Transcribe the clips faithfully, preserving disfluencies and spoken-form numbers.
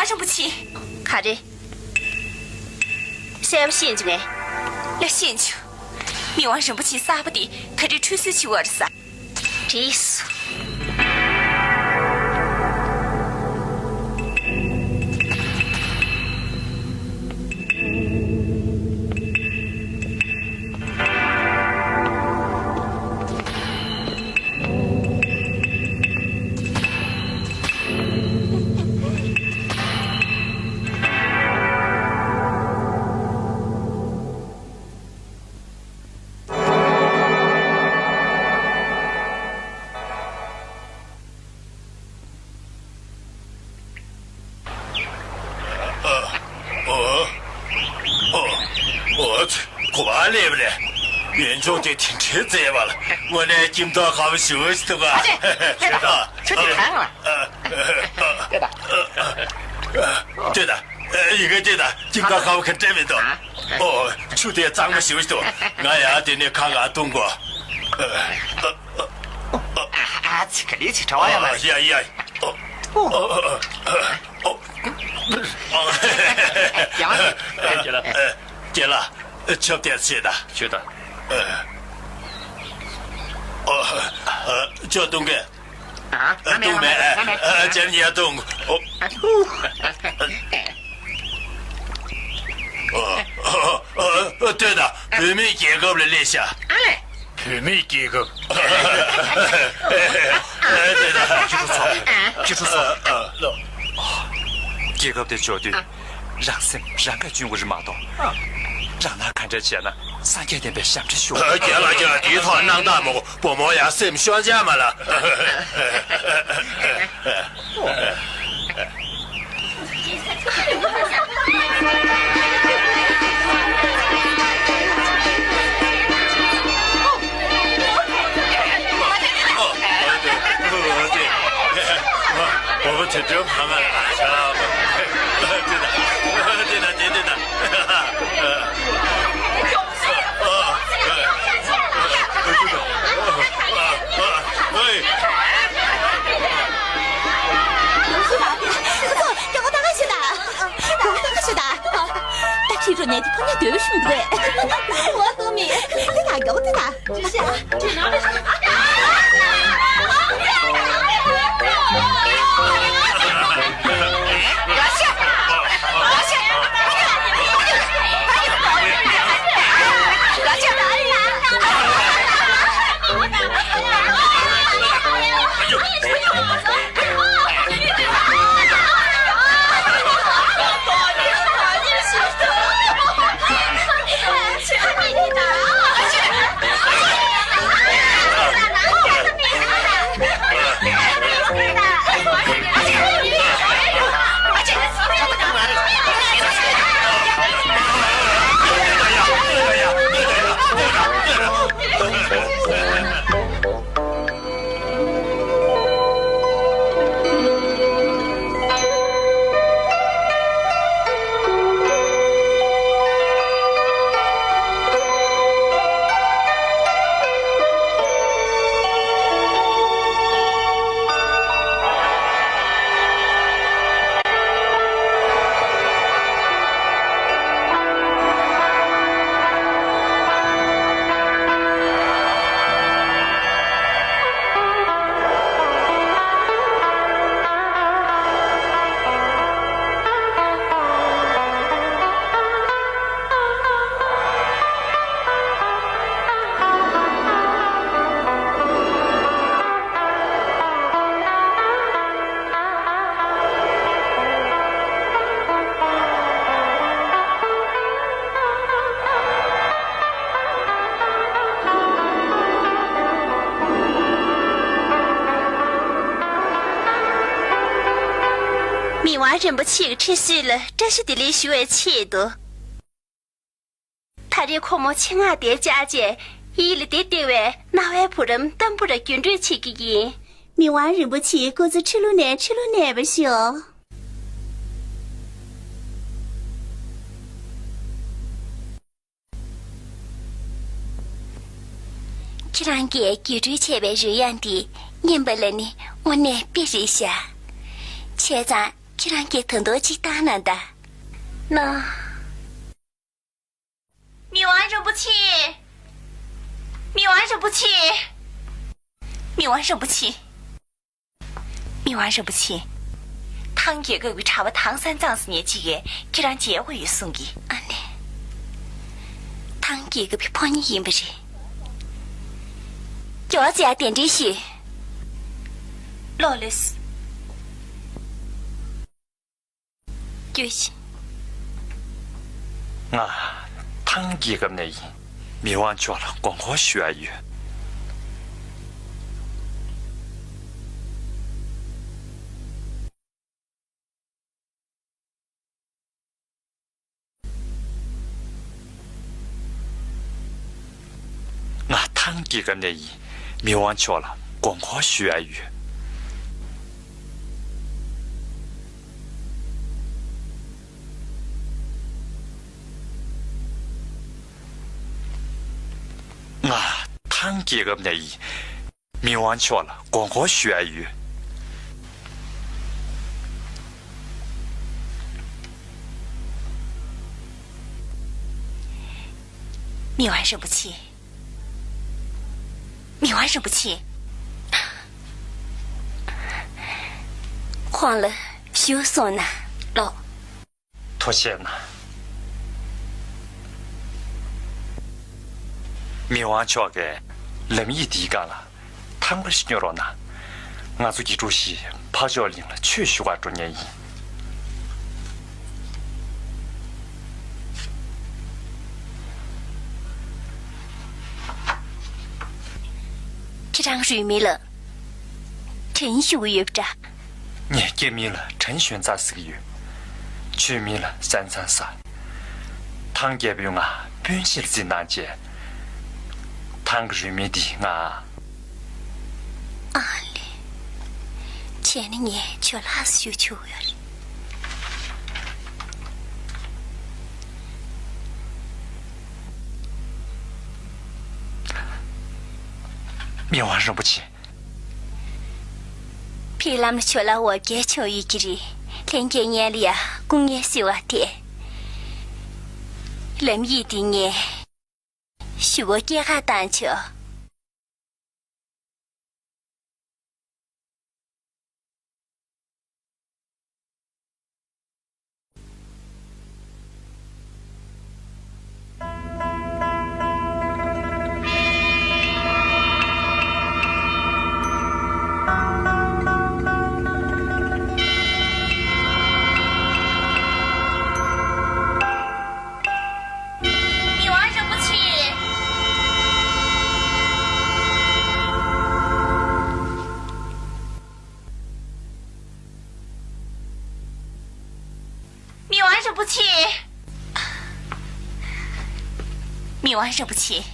རིན་པོ་ཆེ། ག་རེ། གསལ་པོ་ཤེས་བྱུང་ངས། ལ་ཤེས་བྱུང་། མི་དབང་རིན་པོ་ཆེ་གསར་པ་དེ་ག་རེ་ཁྲུས་གསོལ་བྱེད་པ་རེད་ས། བྲིས་སོ། ཨ། ཨོ། ཨོ། ཨོ། གོ་བ་ལེན་པ་རེད། ཡོན་ཆུང་དེ་དེ་འདྲའི་མཛེས་པ་ལ་དངོས་གནས་ཁྱིམ་ཐོག་ཁ་བ་ཞུ་ཞིག་འདུག་ག་ཁྱོད་དེ་གང་ལ། ཨ། ཨ། ཨ། ལྟོས་དང་། ལྟོས་དང་། ཡི་གེ་ལྟོས་དང་། ཁྱིམ་ཐོག་ཁ་བ་ག་འདྲ་མི་འདུག་ཨོ། ཆུ་དེ་གཙང་མ་ཞིག་འདུག་ང་ཡང་དེ་ནས་ཁ་ག་བཏུང་གོ། ཨ། ཨ། ཨ། ཚིག་ག་ལི་ཚིག་གྲྭ་བ་ཡ་མ་རེད། ཡ་ཡ། ཨོ། ཨོ། ཨོ། ཨོ། ཡ་མ་རེད། རྒན་ལགས། རྒན་ལགས། ཆབ་གཏད་བྱེད་དང་། བྱེད་དང་། ཨོ། ཨོ། ཅོ་བཏུང་གི། ཨ། བཏུང་མེད། ཨ། ཅན་ཡ་བཏུང་། ཨོ། ཨོ། ལྟོས་དང་། བོད་མིའི་རྒྱལ་ཁབ་ལ་སླེབས་ཤག་བོད་མིའི་རྒྱལ་ཁབ། ལྟོས་དང་། སྐྱིད་སྡུག་ཚོ། སྐྱིད་སྡུག་ཚོ། རྒྱལ་ཁབ་དེ་འབྱོར་དུས་རང་སེམས་རང་གིས་སྐྱོན་དགོས་རེད་མ་གཏོགས། རང་སྣང་ག་འདྲ་བྱས་ན་སངས་རྒྱས་བསྟན་པའི་ཞབས་འདྲེན་ཞུ། རྒན་ལགས། རྒན་ལགས། དེའི་ཐོག་སྣང་དག་མ་དགོས། བུ་མོ་ཡང་སེམས་ཤོར་བྱ་མ་ལ། མི་དབང་རིན་པོ་ཆེ་གི་ཁྲི་སུལ་ལ་བཀྲ་ཤིས་བདེ་ལེགས་ཞུ་བའི་ཆེད་དུ། ད་རེས་ཁོ་མོ་ཆེད་མངགས་དེ་བཅར་རྗེས་ཡིད་ལ་བདེ་བདེ་བའི་རྣ་བའི་བུ་རམ་ཏམ་བུ་ར་རྒྱུན་སྤྲོད་བྱེད་རྒྱུ་ཡིན། མི་དབང་རིན་པོ་ཆེ་སྐུ་ཚེ་ཁྲི་ལོ་ནས་ཁྲི་ལོ་གནས་པར་ཤོག་ཁྱེད་རང་གིས་བརྒྱུད་སྤྲོད་བྱས་པའི་རོལ་དབྱངས་འདི་སྙན་པ་ལ་ནི་དངོས་གནས་དཔེ་རེད་ཤག་བྱས་ཙང་ ཁྱེད་རང་གིས་ད་དུང་ཅིག་བལྟས་ན་ད། ན། མི་དབང་རིན་པོ་ཆེ། མི་དབང་རིན་པོ་ཆེ། མི་དབང་རིན་པོ་ཆེ། མི་དབང་རིན་པོ་ཆེ། ཐང་རྒྱལ་ཁབ་ཀྱི་གྲྭ་པ་ཐང་སན་ཙང་ཟེར་མཁན་ཅིག་གིས་ཁྱེད་རང་མཇལ་དགོས་ཡོད་གསུང་གི། ཨ་ནི། ཐང་རྒྱལ་ཁབ་ཀྱི་ཕོ་ཉ་ཡིན་པ་རེད། མགྱོགས་ཙམ་གདན་འདྲེན་ཞུས། ལོག་ལེས། རྒྱུ་ཞིག་ང་ཐང་རྒྱལ་ཁབ་ནས་ཡིན། མི་དབང་མཆོག་ལ་དགོངས་སྐོར་ཞུ་ཡ་ཡོད། ང་ཐང་རྒྱལ་ཁབ་ནས་ཡིན། མི་དབང་མཆོག་ལ་དགོངས་སྐོར་ཞུ་ཡ་ཡོད། ང་ཐང་རྒྱལ་ཁབ་ནས་ཡིན། མི་དབང་མཆོག་ལ་དགོངས་སྐོར་ཞུ་ཡ་ཡོད། མི་དབང་རིན་པོ་ཆེ། མི་དབང་རིན་པོ་ཆེ། ཁོང་ལ་ཞུ་སོང་ན་ལོག་ཐུགས་རྗེ་གནང་། མི་དབང་མཆོག་གིས་ལམ་ཡིག་འདིའི་སྒང་ལ་ཐང་པ་ཞིག་སྙོར་རོགས་གནང་། ང་ཚོ་དགེ་ཕྲུག་བཞི་འཕགས་མཆོག་གླིང་ལ་ཆོས་ཞུ་བར་འགྲོ་མཁན་ཡིན། ཁྱེད་རང་རུས་མིང་ལ་དྲན་ཞུ་གི་ཡོད་པ་འདྲ། ངའི་སྐྱེ་མིང་ལ་དྲན་གཞོན་ཚ་ཟེར་གྱི་ཡོད། ཆོས་མིང་ལ་སན་ཚང་ས། ཐང་རྒྱལ་པོས་ང་སྤུན་མཆེད་ལ་བརྩིས་གནང་རྗེས། ཐང་གི་རུས་མིང་འདི་ང་། ཨ་ལེ། བྱས་ན་ངས་ཇོ་ལགས་སུ་ཞུ་ཆོག་ཡོད་རེད། མི་དབང་རིན་པོ་ཆེ། ཕའི་ལམ་ལ་ཇོ་ལགས་འོ་བརྒྱལ་བྱུང་ཡོད་ཀྱི་རེད། ལྷན་རྒྱས་སྔོན་ལ་ཡ་སྐུ་ངལ་གསོ་བ་དེ། ལམ་ཡིག་འདི་ངས་ཞུ་སྒོ་སྐྱེལ་ག་བཏང་ཆོག་མི་དབང་རིན་པོ་ཆེ། མི་དབང་རིན་པོ་ཆེ། མི་དབང་རིན་པོ་ཆེ།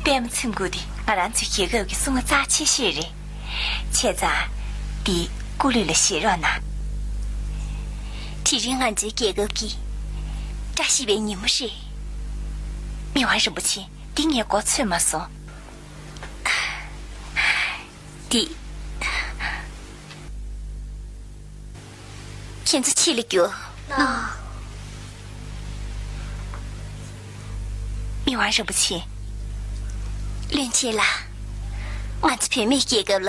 པད་མ་ཚེམ་དགུ་དེ་ང་རང་ཚོའི་རྒྱལ་ཁབ་ཀྱི་སྲུང་མ་རྩ་ཆེ་ཤོས་རེད། བྱས་ཙང་། འདི་སྐུ་ལུས་ལ་བཞེས་རོགས་གནང་། དེ་རིང་ང་ཚོའི་རྒྱལ་ཁབ་ཀྱི་བཀྲ་ཤིས་པའི་ཉིན་མོ་རེད། མི་དབང་རིན་པོ་ཆེ། འདི་ངས་མགོ་ཚོད་མ་སོང་། འདི། ཁྱེད་ཚོ་ཕྱི་ལ་རྒྱུགས། མི་དབང་རིན་པོ་ཆེ། བློན་ཆེན་ལགས། ང་ཚོ་བུད་མེད་རྒྱལ་ཁབ་ལ་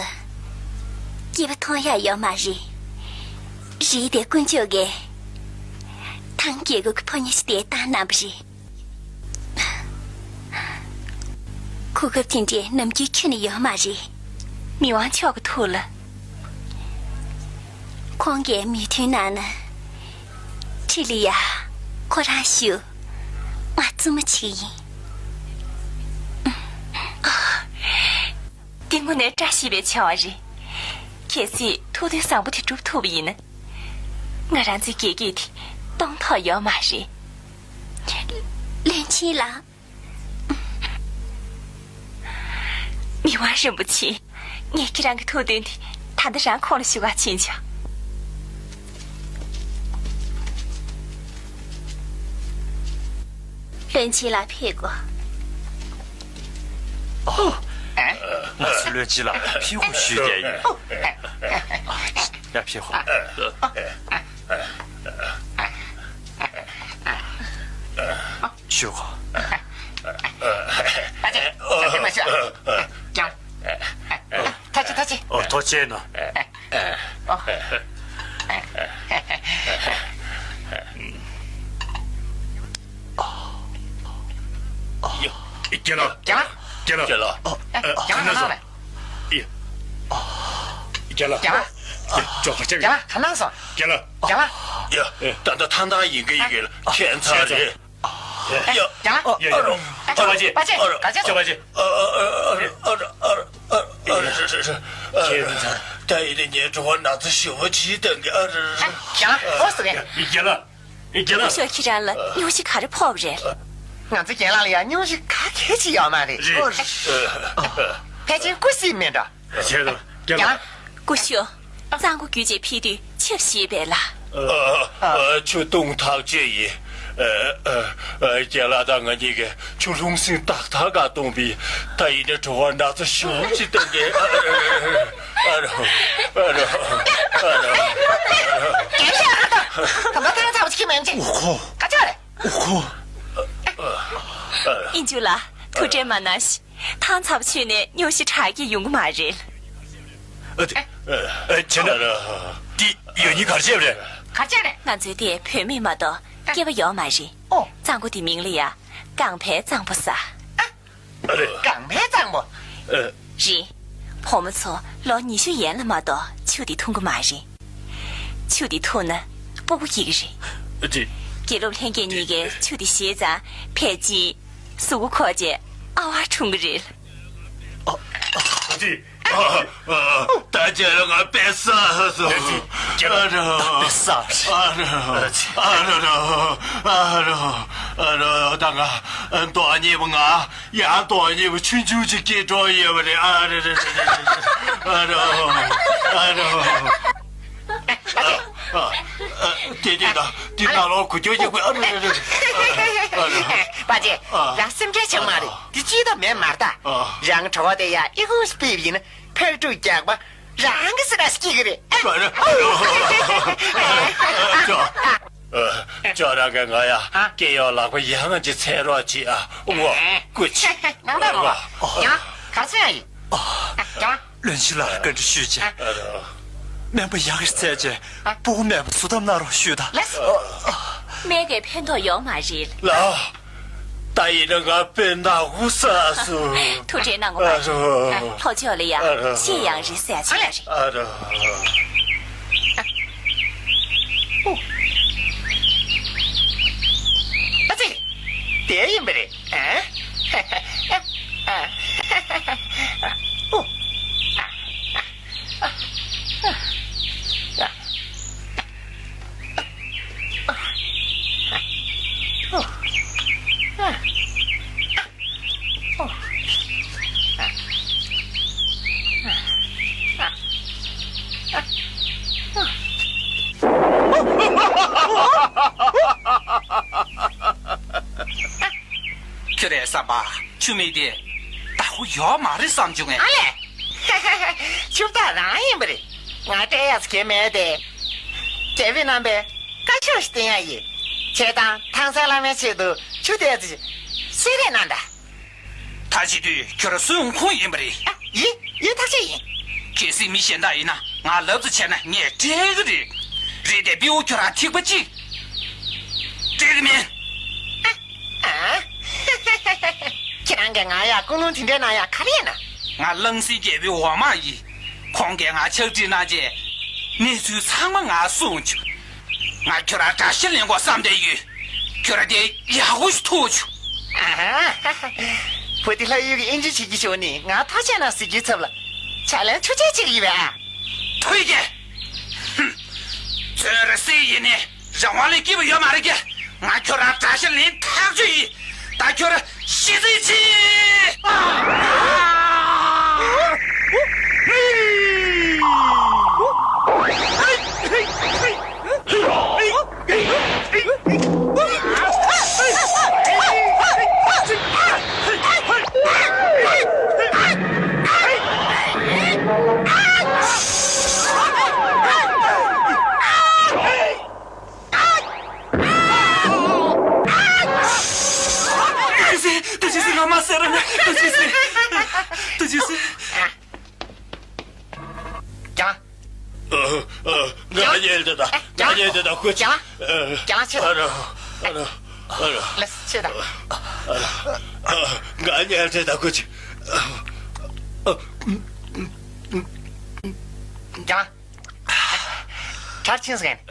སྐྱིད་པ་མཐོང་ཡག་ཡོད་མ་རེད། རེད་དེ་དཀོན་མཆོག་གིས་ཐང་རྒྱལ་ཁབ་ཀྱི་ཕོ་ཉ་ཞིག་དེ་བཏང་གནང་བ་རེད། གོ་སྐབས་དེ་འདྲའི་ནམ་རྒྱུན་ཁྱོན་ནས་ཡོད་མ་རེད། མི་དབང་མཆོག་གི་ཐུགས་ལ། ཁོང་གིས་མོས་མཐུན་གནང་ན། ཁྲི་ལ་ཡ། ཁོ་རང་བཞུགས། ང་བཙུན་མོ་བྱེད་ཀྱི་ཡིན། འདི་དངོས་གནས་བཀྲ་ཤིས་པའི་བྱ་བ་རེད། གལ་སྲིད་ཐུགས་འདུན་བཟང་པོ་དེ་འགྲུབ་ཐུབ་པ་ཡིན་ན། ང་རང་ཚོའི་རྒྱལ་རྒྱུད་དེ་སྟོང་ཐོག་ཡོད་མ་རེད། བློན་ཆེན་ལགས། མི་དབང་རིན་པོ་ཆེ། ངས་ཁྱེད་རང་གི་ཐུགས་འདུན་དེ་ད་ལྟ་རང་ཁོང་ལ་ཞུ་ག་ཕྱིན་ཆོག་བློན་ཆེན་ལགས་ཕེབས་དགོས། ཨོ། ཨ། ང་ཚོ་བློན་ཆེན་ལགས་ཕེབས་དགོས་ཞུས་བསྡད་ཡོད། ཡ་ཕྱི་ཧོ། ཞུ་གོ། ཨ་ཅེ། ཨ་ཅེ་མ་ཤོད། ཀྱང་། ཐ་ཆི་ཐ་ཆི། ཨོ་ཐོ་ཆེ་ནོ། རྒན་ལགས། རྒན་ལགས། རྒན་ལགས། རྒན་ལགས། ཨ། ཨ། རྒན་ལགས་ཁ་ལག་ལ། ཡ། རྒན་ལགས། རྒན་ལགས། ཡ། ཅོག་ག་ཅག་རྒན་ལགས་ཁ་ལག་སོང་། རྒན་ལགས། རྒན་ལགས། ཡ། ད་ལྟ་ཐང་ཐང་ཡིན་གི་ཡིན་གི་ལ་ཁྱད་མཚར་རེད། ཡ། རྒན་ལགས། ཡ། ཨ་རོ། ཨ་ཅོག་པ་ཅེ། ཨ་ཅོག་པ་ཅེ། ཨ་རོ། ཨ་རོ། ཨ་རོ། ད་ཡིན་ནས་ངའི་གྲོད་པ་ན་ཚ་ཞེ་པོ་ཅིག་བཏང་གི། ཨ་རོ། རྒན་ལགས། ཨོ་སི་རེད། རྒན་ལགས། རྒན་ལགས། སྐུ་ཞབས་ཁྱེད་རང་ལ་སྙུང་གཞི་ག་རེ་ཕོག་པ་རེད། ང་ཚོ་རྒན་ལགས་ལ་ཡང་སྙུང་གཞི་ག་གེ་ཅིག་ཡོད་མ་རེད། རེད། ཕལ་ཆེར་སྐུ་སྲིད་མེད་འགྲོ། བྱས་ཙང་རྒན་ལགས། སྐུ་ཞབས། གཙང་པོ་བརྒྱུད་བྱས་ཕེབས་དུས་ཆབ་བཞེས་པས་ལ། ཨ། ཨ། ཆུ་བཏུང་ཐག་ཆོད་ཡིན། ཨ། ཨ། རྒན་ལགས་དང་ང་གཉིས་ཀས་ཆུ་ལྷུང་སེམས་ཏག་ཏག་ག་བཏུང་བས། ད་ཡིན་ན་གྲོད་པ་ན་ཚ་ཞེ་པོ་ཅིག་བཏང་གི། ཨ་རོ། ཨ་རོ། ཨ་རོ། ཨ་རོ། རྒན་ལགས། ད་ལྟ་ཐང་ཚ་པོ་ཅིག་མེད་ཅིག་འོ་ཁོ། ཀ་ཅོག་རེད། འོ་ཁོ། ཨིན་ཇུ་ལགས། ཐུགས་ཁྲལ་མ་གནང་ཞིག་ཐང་ཚ་པོ་ཆུ་ནས་སྙུང་གཞི་དྲག་གི་ཡོང་གི་མ་རེད། ཨ་ཙི། ཨ། བྱས་ན་འདི་ཡོད་ཉིན་ག་རེ་བྱས་པ་རེད། ག་རེ་བྱས་རེད། ང་ཚོའི་འདིར་བུད་མེད་མ་གཏོགས་སྐྱེས་པ་ཡོད་མ་རེད། ཨོ། གཙང་པོ་འདི་མིང་ལ་ཡ་གངས་བལ་གཙང་པོ་ཟེར། ཨ་རེད། གངས་བལ་གཙང་པོ། ཨ། རེད། བུ་མོ་ཚོ་ལོ་ཉི་ཤུ་ཡན་ལ་མ་གཏོགས་ཆུ་འདི་འཐུང་གི་མ་རེད། ཆུ་འདི་འཐུང་ན་སྤུ་གུ་སྐྱེ་གི་རེད། ཨ་ཙི། དགེ་སློབ་ལྷན་རྒྱས་གཉིས་ཀས་ཆུ་འདི་བཞེས་ཙང་ཕལ་ཆེར་གཟུགས་པོ་འཁོགས་བྱས་ཨ་ཝ་འཁྲུངས་གི་རེད། ཨ། ཨ་ཙི། ཨ། ཨ། ད་ཁྱེད་ལ་ང་དཔེ་བསགས་སོང་། ཨ་རོ། དཔེ་བསགས། ཨ་རོ། ཨ་རོ་རོ། ཨ་རོ་རོ། ཨ་རོ། ད་ང་མདོག་ཉེས་པོ་ང་ཡང་མདོག་ཉེས་པོ་ཆུང་ཆུང་ཅིག་སྐྱེས་འགྲོ་ཡོད་པ་རེད། ཨ་རོ་རོ་རོ། ཨ་རོ། ཨ་རོ། ཨ། ཨ། དེ་དེ་ད་དེ་ནང་ལོགས་གུ་ཅོ་ཅིག་གུ། ཨ་རོ་རོ་རོ། ཨ་རོ། པ་ཅེ། ཨ། ཡ་སེམས་ཁྲལ་བྱེད་མ་རེད། དེ་ཅི་ད་མེད་མ་རེད་ད། ཨ། རང་གྲོད་པ་དེ་ཡ་ཨི་ཧུ་སྤེབ་ཡིན་ན། ཕག་ཕྲུག་རྒྱག་པ་རང་གི་སེ་ར་སྐྱིད་གི་རེད། ཨ། ཅོ། ཨ། ཅོ་རང་གིས་ང་ཡ་ཨ། སྐྱེ་ཡོང་ལག་པ་ཡ་ང་ཅི་ཚེ་རོགས་ཅི་ཨ། འོ། ཀུ་ཆི། ནང་ད་རོགས་ཡ་ག་ཚོད་ཡ་ཡིན། ཡ། བློན་ཆེན་ལགས་ལ་བཀའ་འདྲི་ཞུས་རྗེས། ཨ་རོ། སྨན་པ་ཡག་གི་བཙལ་རྗེས་ཨ། སྤུ་གུ་མེད་པ་བཟོ་ཐབས་གནང་རོགས་ཞུས་དང་། ལགས་སོ། སྨན་གྱིས་ཕན་ཐོགས་ཡོད་མ་རེད། ལགས། ད་ཡིན་ན་ང་དཔེ་ནག་པོ་བསགས་སོང་། ཐུགས་ཁྲལ་གནང་དགོས་མ་རེད། ཨ་རོ། ཨ། ལྷོ་ཕྱོགས་ལ་ཡ་ཨ་རོ། ཤེས་ཡང་རེད་ཟེར་ཅིག་ཡོད་རེད། ཨ་རོ། ཨ་ཙི། དེ་ཡིན་པ་རེད། ཨ། ཨ། ཨ། ཁྱོད་རའི་བསམ་པ་ཆུ་མིག་དེ་བདག་པོ་ཡོད་མ་རེད་བསམ་བྱུང་ངས། ཨ་ལས། ཆུ་བདག་རང་ཡིན་པ་རེད། ང་སྤྲད་ཡག་ཟེར་མཁན་མེད་དེ། རྒྱལ་པོའི་རྣམ་པས་བཀའ་ཤོག་ཞིག་བསྟན་ཡག་ཡིན། བྱས་ཙང་ཐང་སན་བླ་མའི་ཆེད་དུ་ཆུ་དེ་ཚོ་གསོལ་རས་གནང་དང་། ད་བྱེད་དུས་ཁྱོད་རང་སུའི་འོང་ཁུངས་ཡིན་པ་རེད། ཨ། ཡིན། ཡིན་ཐག་ཆོད་ཡིན། གལ་སྲིད་མི་གཞན་དག་ཡིན་ན་ང་ལབ་ཙམ་བྱས་ན་ངས་སྤྲད་གི་རེད། རེད་དེ་སྤྲེའུ་ཁྱོད་རང་ཐིགས་པ་གཅིག་སྤྲད་གི་མིན། ཨ། ཁྱེད་རང་གིས་ང་ཡ་ཀུན་སློང་དེ་འདྲའི་གནང་ཡ་ག་རེ་ཡིན་ན། ང་གླང་སྲིན་རྒྱལ་པོའི་འོག་མ་ཡིན། ཁོང་གིས་ང་ཕྱག་བྲིས་གནང་རྗེས། གནས་ཚུལ་ཚང་མ་ང་གསུངས་བྱུང་། ང་ཁྱོད་རང་དགྲ་ཤ་ལེན་དགོས་བསམ་བསྡད་ཡོད། ཁྱོད་རང་དེ་ཡག་པོ་ཞིག་ཐུག་བྱུང་། ཨ་ཧ། བུ་དེ་ལྷ་ཡུལ་གྱི་དབྱིན་ཇི་བྱེད་ཀྱི་བྱུང་ནི་ང་ཐོ་ཆད་ན་ཟེར་རྒྱུའི་ཚབ་ལ། ཕྱག་ལན་ཆུ་ཆད་བྱེད་ཀྱི་ཡོད་པས་ཨ། ཐོ་ཡི་ཀྱེ། ཧུམ། ཚོད་རེ་སྲིད་ཡིན་ནི། རང་དབང་ལས་སྐྱིད་པོ་ཡོད་མ་རེད་ཀྱེ། ང་ཁྱོད་རང་དགྲ་ཤ་ལེན་ཐག་ཆོད་ཡིན། ད་ཁྱོད་རང་ཤི་རྩིས་གྱིས། ཏུ་ཅི་སི། ཏུ་ཅི་སི། རྒྱ། ཨ། ཨ། ང་ཉལ་ཏེ་ད། ང་ཉལ་ཏེ་ད་ཁོ་ཅི། རྒྱ། ཨ། རྒྱ་ཆེ། ཨ་ར། ཨ་ར། ཨ་ར། ལས་ཆེ་ད། ཨ་ར། ཨ། ང་ཉལ་ཏེ་ད་ཁོ་ཅི། ཨ། རྒྱ། གྲར་ཕྱིན་སོང་ངས།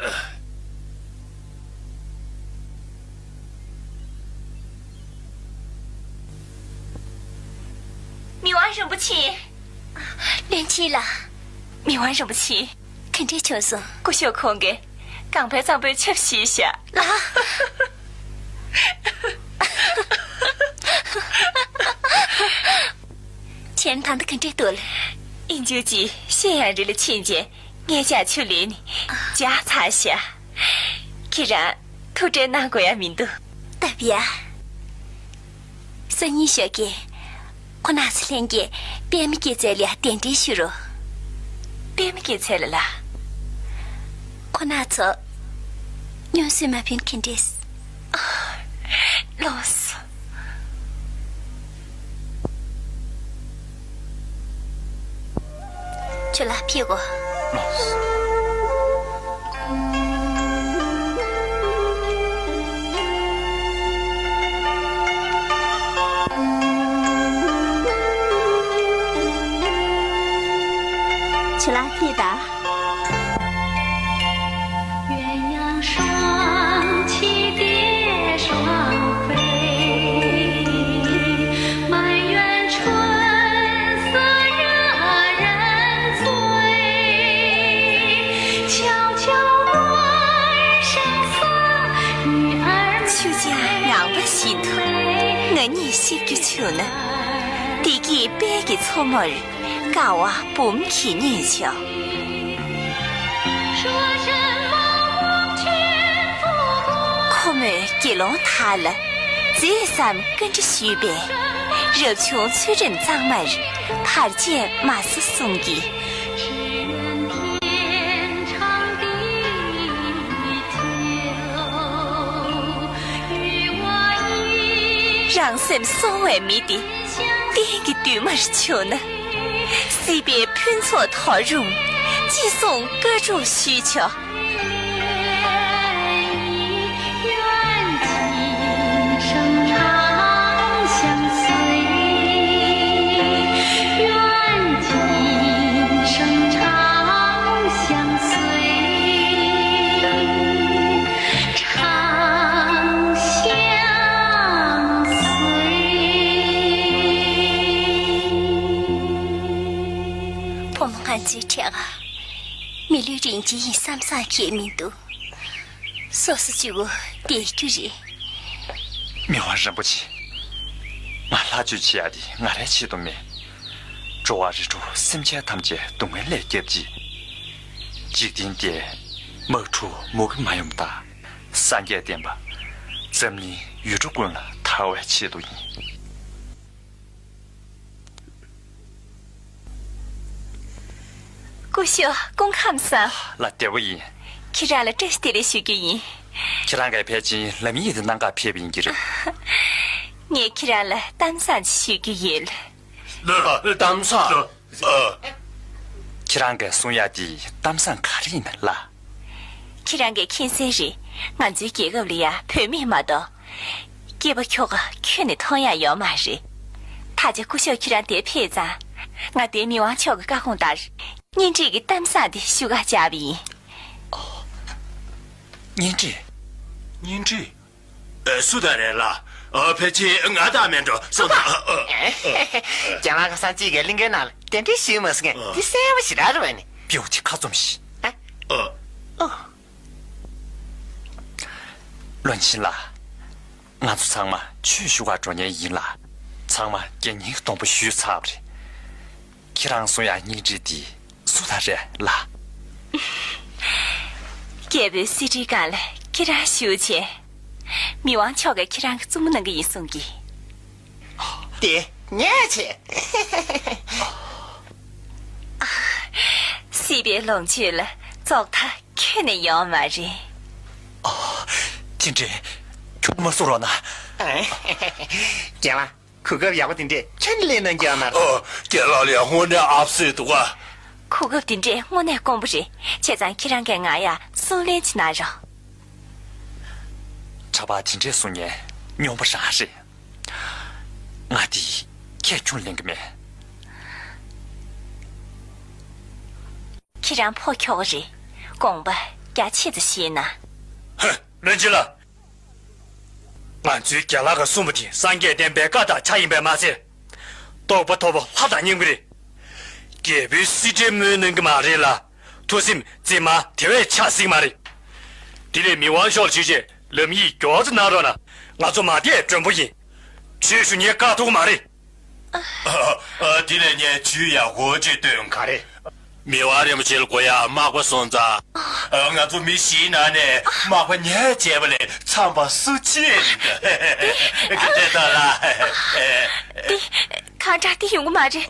མི་དབང་རིན་པོ་ཆེ། བློན་ཆེན་ལགས། མི་དབང་རིན་པོ་ཆེ། ག་འདྲས་བྱུང་སོང་། སྐུ་ཞབས་ཁོང་གིས་གང་ཕན་གཙང་པོའི་ཆབ་ཞུས་ཤག་ལགས། ཁྱེད་ད་ལྟ་ག་འདྲས་འདུག་ལགས། ཨིན་ཇུ་ཅི་ཤེས་ཡང་རི་ལ་ཕྱིན་རྗེས་ངས་ཇ་ཆུ་ལེན་ནས་ཇ་ཚ་ཤག་ཁྱེད་རང་ཐུགས་ཁྲལ་གནང་དགོས་ཡ་མི་འདུག་ད་བྱས། སང་ཉིན་ཞོགས་ཀས་ཁོ་ན་ཚོ་ལྷན་རྒྱས་པད་མ་སྐྱེད་ཚལ་ལ་གདན་འདྲེན་ཞུ་རོགས། པད་མ་སྐྱེད་ཚལ་ལ་ལགས། ཁོ་ན་ཚོ་སྙུན་གསོས་མ་ཕུལ་མཁན་འདྲས། ལགས་སོ། ཁྱོད་ལ་ཕེབས་གོ། ལགས་སོ། ཁྱོད་ལ་ཕེབས་ད། 鸳鸯双栖蝶双飞，满园春色惹人醉。悄悄问圣僧，女儿秋家་ངང་པ་བཞིན་དུ་ང་གཉིས་གཤིབ་རྒྱུ་བྱུང་ན། བདེ་སྐྱིད་དཔལ་གྱི་མཚོ་མོར། དཀའ་བ་འབུམ་གྱིས་མྱོས་ཤོག་ཁོ་མོས་དགེ་སློང་དག་ལ་མཛེས་ཙམ་བཀའ་འདྲི་ཞུས་པས། རབ་བྱུང་ཚུལ་ཁྲིམས་གཙང་མར་བར་ཆད་མ་སོང་གསུང་གི། རང་སེམས་སྲུང་བའི་མི་དེ། གཏན་གྱི་འདུན་མར་བྱུང་ན། སྲིད་པའི་ཕུན་ཚོགས་དོར་རུང་། ཅི་གསུང་བཀའ་སྒྲུབ་ཞུས་ཆོག་བུ་མོ་ང་ཚོའི་གྲས་ཀ་མི་ལུས་རིན་ཆེན་ཡིན་བསམ་བསམ་ཁྱད་མི་འདུག་སོ་སོ་གཅིག་པོ་བསྡད་རྒྱུ་རེད། མི་དབང་རིན་པོ་ཆེ། ང་ལྷ་ཆོས་བྱེད་ཡ་དེ་ང་རའི་ཆེད་དུ་མེད། འགྲོ་བ་རིགས་དྲུག་སེམས་ཅན་ཐམས་ཅད་སྡུག་བསྔལ་ལས་སྐྱབས་ཅིག་འཇིག་རྟེན་འདིར་དམག་འཁྲུག་མུ་གེ་མ་ཡོང་དང་། སངས་རྒྱས་བསྟན་པ་འཛམ་གླིང་ཡུལ་གྲུ་ཀུན་ལ་དར་བའི་ཆེད་དུ་ཡིན། སྐུ་ཞབས་སྐུ་ཁམས་བཟང་། ལགས་བདེ་པོ་ཡིན། ཁྱེད་རང་ལ་བཀྲ་ཤིས་བདེ་ལེགས་ཞུ་རྒྱུ་ཡིན། ཁྱེད་རང་གིས་ཕལ་ཆེར་ལམ་ཡིག་དེ་གནང་ག་ཕེབས་པ་ཡིན་གྱི་རེད། ངས་ཁྱེད་རང་ལ་གཏམ་བཟང་ཅིག་ཞུ་རྒྱུ་ཡོད། གཏམ་བཟང་། ཁྱེད་རང་གིས་གསུང་ཡ་དེ་གཏམ་བཟང་ག་རེ་ཡིན་ན་ལགས། ཁྱེད་རང་གིས་མཁྱེན་གསལ་རེད། ང་ཚོའི་རྒྱལ་ཁབ་ལ་ཡ་བུད་མེད་མ་གཏོགས། སྐྱེས་པ་ཁྱོ་ག་ཁྱོན་ནས་མཐོང་ཡ་ཡོད་མ་རེད། ད་ཆ་སྐུ་ཞབས་ཁྱེད་རང་འདིར་ཕེབས་ཙང་། ང་འདིར་མི་དབང་མཆོག་གི་བཀའ་དགོངས་ལྟར། གཉེན་སྒྲིག་གི་གཏམ་བཟང་འདི་ཞུ་ག་བཅར་བ་ཡིན། གཉེན་སྒྲིག་གཉེན་སྒྲིག་ཨ། སུ་དང་རེད་ལགས། ཨ། ཕལ་ཆེར་ང་དང་མིན་འགྲོ། སུ་དང་། ཨ། ཨ། ཨ། རྒྱ་ནག་གི་སང་ཅིག་གི་གླིང་གའི་ནང་ལ་གདན་འདྲེན་ཞུས་མ་སོང་ངས། འདི་གསལ་པོ་ཞེ་དྲག་རེད་པ་ནི། བེའུ་ཅིག་ཁ་བཙུམས་ཤིག་ཨ། ཨ། ཨ། བློན་ཆེན་ལགས། ང་ཚོ་ཚང་མ་ཆོས་ཞུ་གར་འགྲོ་མཁན་ཡིན་ལ། ཚང་མ་དགེ་བསྙེན་སྡོང་པོ་ཞུས་ཚར་བ་རེད། ཁྱེད་རང་གསུང་ཡག་སྙིང་རྗེ་འདི་སུ་དང་རེད་ལགས། རྒྱལ་པོའི་གསེར་ཁྲིའི་སྒང་ལ་ཁྱེད་རང་བཞུགས་བྱས། མི་དབང་མཆོག་གིས་ཁྱེད་རང་གི་བཙུན་མོ་གནང་གི་ཡིན་གསུང་གི། དེ་ངས་བྱེད། སྲིད་པའི་ལོངས་སྤྱོད་ལ་རྫོགས་མཐའ་ཁྱོན་ནས་ཡོད་མ་རེད། ཨ། དེ་འདྲས་ཁྱོད་མ་གསུང་རོགས་གནང་། རྒན་ལགས། གོ་སྐབས་ཡག་པོ་དེ་འདྲས་ཁྱོན་ནས་ལེན་གནང་རྒྱུ་ཡོད་མ་རེད། ཨོ། རྒན་ལགས་ལ་ཡང་དངོས་གནས་ཨབ་སེ་འདུག་ག་གོ་སྐབས་དེ་འདྲས་དངོས་གནས་དཀོན་པོ་རེད། བྱས་ཙང་ཁྱེད་རང་གིས་ང་ཡ་གསུང་ལན་ཅིག་གནང་རོགས། གྲྭ་པ་དེ་འདྲས་གསུང་མཁན་རྙོག་པ་རང་རེད། ང་དེ་ཁྱད་ཁྱུང་ལེན་གི་མེད། ཁྱེད་རང་ཕོ་ཁྱོ་ག་རེད། དགོངས་པ་རྒྱ་ཆེ་ཙམ་བཞེས་ན། ཧེ། བློན་ཆེན་ལགས། ང་ཚོའི་རྒན་ལགས་ཀྱིས་གསུངས་པ་དེ་སངས་རྒྱས་བསྟན་པའི་བཀའ་དང་ཆ་ཡིན་པས་མ་ཚད། རྟོགས་པ་མཐོ་པོ་ལྷ་དང་མཉམ་གྱི་རེད། རྒྱལ་པོའི་སྲིད་ཁྲིར་སྨོན་གནང་གི་མ་རེད་ལ། ཐུགས་སེམས་བརྩེ་མ་དེ་བས་ཆགས་སྲིད་མ་རེད། དེ་ལས་མི་དབང་ཤོག་ལ་ཆོས་བྱེད་ལམ་ཡིག་མགྱོགས་ཙམ་གནང་རོགས་གནང་། ང་ཚོ་མ་བསྡད་མགྲོན་པོ་ཡིན། ཆོས་ཞུ་མཁན་བཀག་ཐུབ་ཀྱི་མ་རེད། ཨ། ཨ། དེ་ལས་ངས་ཇུས་ཡག་པོ་ཅིག་བཏོན། ག་རེ། མི་དབང་རིན་པོ་ཆེ་ལ་དགོས་ཡག་མག་པ་སོང་ཙང་། ཨ། ང་ཚོ་མི་བཞིའི་ནང་ནས་མག་པ་ངས་བྱས་པ་ལས་འཚམས་པ་སུ་ཆེ་འདུག་དེ་ལྟ་ལ། དེ་གང་དྲག་དེ་ཡོང་གི་མ་རེད།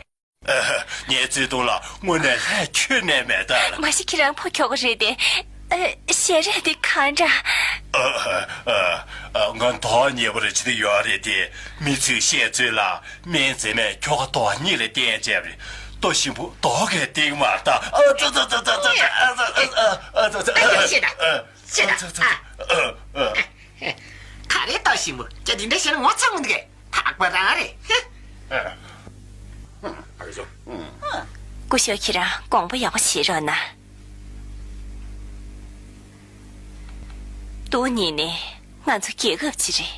ངའི་བརྩེ་དུང་ལ་དངོས་གནས་ལྷད་ཁྱོན་ནས་མེད་ད་ལ། མ་གཞི་ཁྱེད་རང་ཕོ་ཁྱོ་ག་རེད་དེ། ཨ། ཞལ་རས་དེ་གང་འདྲ། ཨ། ཨ། ཨ། ང་མདོག་ཉེས་པོ་རེ་བྱེད་ཀྱི་ཡོད་རེད་དེ། མི་ཚོས་བཤད་ཚོད་ལ་སྨན་རྫས་མས་ཁྱོ་ག་མདོག་ཉེས་ལ་བསྟེན་བྱས་པ་རེད། ལྟོ་ཞིམ་པོ་མདོག་གིས་བསྟེན་མ་ད། ཨ་ཙི་ཙི། ཨ་ཙི་ཙི། ཨ། ཤེས་ད། ཤེས་ད། ཨ། ག་རེ་ལྟོ་ཞིམ་པོ་ཅི་འདྲ་བྱས་ན་ངོ་ཚ་མི་འདུག་གས། ཐག་པ་རང་རེད། ཧེ། ཨ། ཨ་ཙི། སྐུ་ཞབས་ཁྱེད་རང་དགོངས་པ་ཡག་པོ་བཞེས་རོགས་གནང་། སྟོང་ཉིད་ནས་ང་ཚོ་རྒྱལ་ཁབ་ཅིག་རེད།